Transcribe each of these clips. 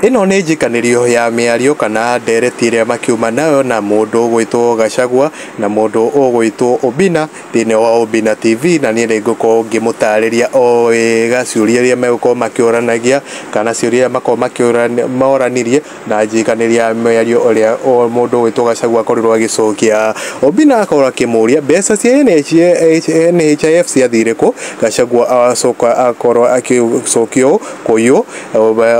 Ĩno nĩ njikanĩrio ya mĩario kana ndereti ĩrĩa makiuma nayo na mũndũ ũgwĩtwo Gachagua na mũndũ ũgwĩtwo Obina thĩinĩ wa Obina TV, na niĩ nĩngũkorwo ngĩmũtarĩria o wega ciũria iria megũkorwo makĩũranagia kana ciũria iria makorwo moranirie na njikanĩrio ya mĩario ũrĩa mũndũ ũgwĩtwo Gachagua akorirwo agĩcokia. Obina akorwo akĩmũria mbeca cia NHIF ciathire kũ. Gachagua acoka akorwo agĩcokia ũũ kũiywo.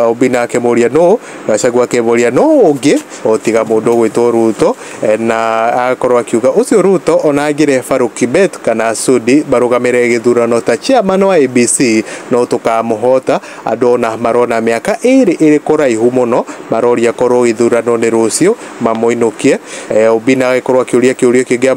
Obina akĩmũria no, Gachagua akĩmũria no ũngĩ o tiga mũndũ ũgwĩtwo Ruto, na akorwo akiuga ũcio Ruto ona angĩrehe Farouk Kibet kana Sudi marũgamĩrĩre gĩthurano ta chairman wa ABC no tũkamũhota. Andũ ona marona mĩaka ĩrĩ ĩrĩ kũraihu mũno, maroria korwo gĩthurano nĩ rũciũ mamũinũkie. Obina agĩkorwo akĩũria kĩũria kĩngĩ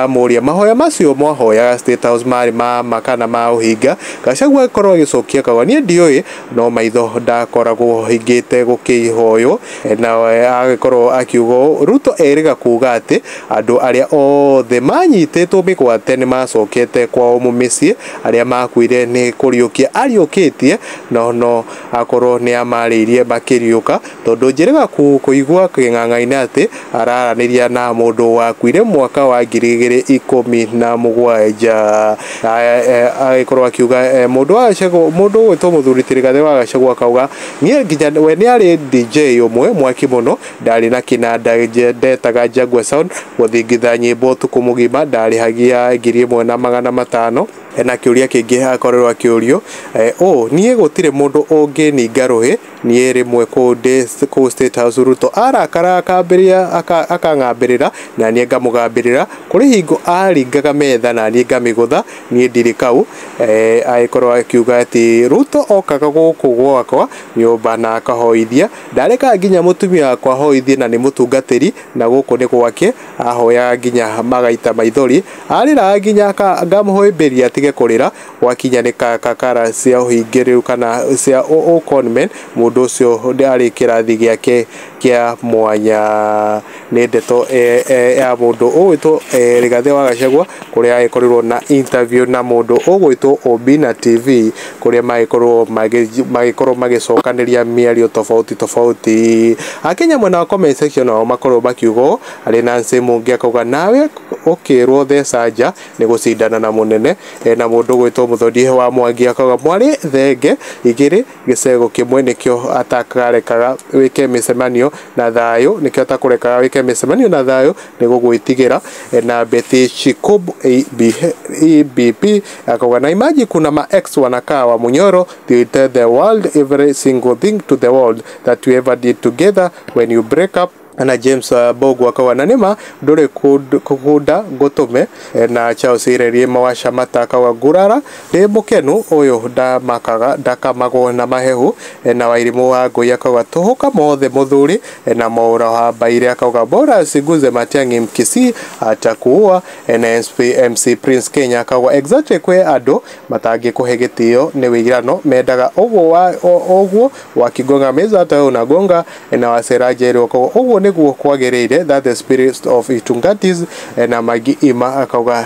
amũria mahoya macio mwahoyaga State House marĩ ma ma kana ma ũhinga. Gachagua agĩkorwo agĩcokia akauga niĩ ndiũĩ, no maitho ndakoragwo hingĩte gũkĩhoywo. Na agĩkorwo akiuga ũũ, Ruto erĩga kuga atĩ andũ arĩa othe manyitĩtwo mĩgwate nĩ macokete kwao mĩciĩ, arĩa makuire nĩ kũriũkia ariũkĩtie, no akorwo nĩ amarĩirie makĩriũka, tondũ njĩrĩga kũigua kĩng'ang'a-inĩ atĩ araranĩria na mũndũ wakuire mwaka wa 2017. Agĩkorwo akiuga mũndũ wa Gachagua, mũndũ ũgwĩtwo mũthuri ti Rigathĩ wa Gachagua akauga niĩ nginya we nĩ arĩ DJ ũmwe mwaki mũno, ndarĩ na kĩnanda ndetaga Jaguar Sound gũthingitha nyĩmbo ũtukũ mũgima, ndarĩhagia 1500. Na kĩũria kĩngĩ akorirwo akĩũrio ũ niĩ gũtirĩ mũndũ ũngĩninga rũhĩ, niĩ rĩmwe kũu State House Ruto arakara akambĩrĩria akang'ambĩrĩra na niĩ ngamũgambĩrĩra, kũrĩ hingo aringaga metha na niĩ ngamĩgũtha, niĩ ndirĩ kau. Agĩkorwo akiuga atĩ Ruto okaga gũkũ gwakwa nyũmba na akahoithia, ndarekaga nginya mũtumia wakwa ahoithie na nĩ mũtungatĩri na gũkũ nĩ gwake, ahoyaga nginya magaita maithori, arĩraga nginya ngamũhĩmbĩria atige kũrĩra, gwakinya nĩ kakara cia ũhingĩrĩru kana cia ũconman, mũndũ ũcio arĩ kĩrathi gĩake kĩa mwanya. Nĩ ndeto ya mũndũ ũgwĩtwo Rigathĩ wa Gachagua kũrĩa agĩkorirwo na interview na mũndũ ũgwĩtwo Obina TV kũrĩa magĩkorwo magĩcokanĩria mĩario tofauti tofauti. Akenya mwena wa comment section nao makorwo makiuga ũũ, arĩ Nancy Mungi akauga nawe ũkĩrwo theca nja nĩ gũcindana na mũnene. Na mũndũ ũgwĩtwo Mũthoni wa Mwangi akauga mwarĩ thenge igĩrĩ gĩcego kĩmwe nĩkĩo atakarekaga wĩke mĩcemanio na thayũ, nĩkĩo atakũrekaga wĩke mĩcemanio na thayũ nĩ gũgwĩtigĩra. Na Betty Shikub EBP akauga na imagine kuna ma ex wanakaa wa Munyoro, they tell the world every single thing to the world that you ever did together when you break up. Na James Bogu akauga na nĩma ndũrĩ kũgunda ngũtũme. Na Charles Irerie Mawacamata akauga ngurara ndĩ mũkenu ũyũ ndamakaga ndakamagwo na mahehu. Na Wairimũ wa Ngũi akauga tũhũka mothe mũthuri. Na Mwaura wa Mbaire akauga bora asiguze Matiang'i Mkisii atakuua. Na MC Prince Kenya akauga exactly kwĩ andũ matangĩkũhe gĩtĩo nĩ wĩirano mendaga ũguo wakigonga meza hata wewe unagonga. Na Wasera Njeru akauga ũguo nĩguo kwagĩrĩire, that the spirit of Itungatis. Na Magi Ima akauga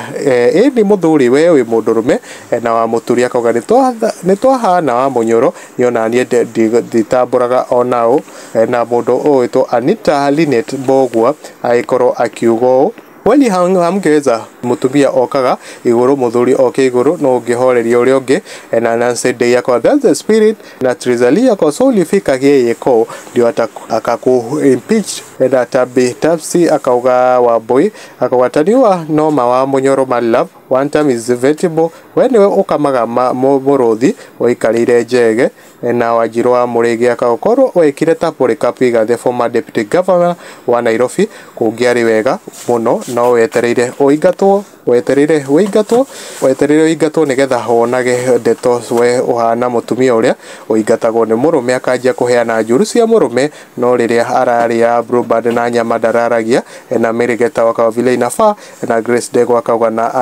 ĩni mũthuri we wĩ mũndũrũme. Na wa Mũturi akauga nĩ twahana wa Mũnyoro niĩ ona niĩ nditambũraga onao. Na mũndũ ũgwĩtwo Anita Linet Mbogua agĩkorwo akiuga ũũ kweli hamngeweza mutumia okaga iguru muthuri oke iguru no ungihoreria uria ungi. Na Nancy Day akauga that's the spirit. Na Trizalia akauga so ulifika yeye ko ndio akaku impeach. Na Tabi Tapsi akauga Wambui akauga taniwa noma wa Munyoro my love one time is vegetable we niwe ukamaga mũrũthi waikarĩire njege. Na Wanjiru wa Mũrĩithi akauga korwo wekire ta Polycarp Igathe former deputy governor wa Nairobi kũngĩarĩ wega mũno, no wetereire ũingatwo, wetereire ũingatwo, wetereire ũingatwo nĩgetha wonage ndeto we ũhana mũtumia ũrĩa ũingatagwo nĩ mũrũme akanjia kũheana njũru cia mũrũme, no rĩrĩa ararĩa Bluebird na nyama ndararagia. Na Mĩrĩgeta akauga vile inafaa. Na Grace Ndegwa akauga na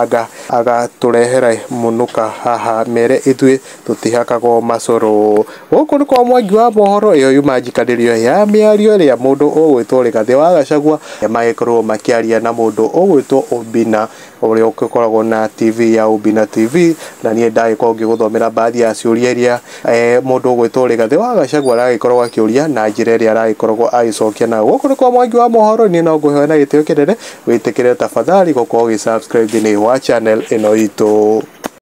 agatũrehere mũnuka haha mere ithuĩ tũtihakagwo macũrũ. Gũkũ nĩ kwa Mwangi wa mohoro, ĩyo yuma njikanĩrio ya mĩario ĩrĩa mũndũ ũgwĩtwo Rigathĩ wa Gachagua magĩkorwo makĩaria na mũndũ ũgwĩtwo Obina ũrĩa ũrĩa ũgĩkoragwo na TV ya Obina TV, na niĩ ndagĩkorwo ngĩgũthomera baadhi ya ciũria iria mũndũ ũgwĩtwo Rigathĩ wa Gachagua aragĩkorwo akĩũria na njĩra ĩrĩa aragĩkoragwo agĩcokia nayo. Gũkũ nĩ kwa Mwangi wa Mohoro, niĩ no ngũhoe na gĩtĩo kĩnene wĩtĩkĩre tafadhali gũkorwo ũgĩ subscribe thĩinĩ wa channel ĩno itũ.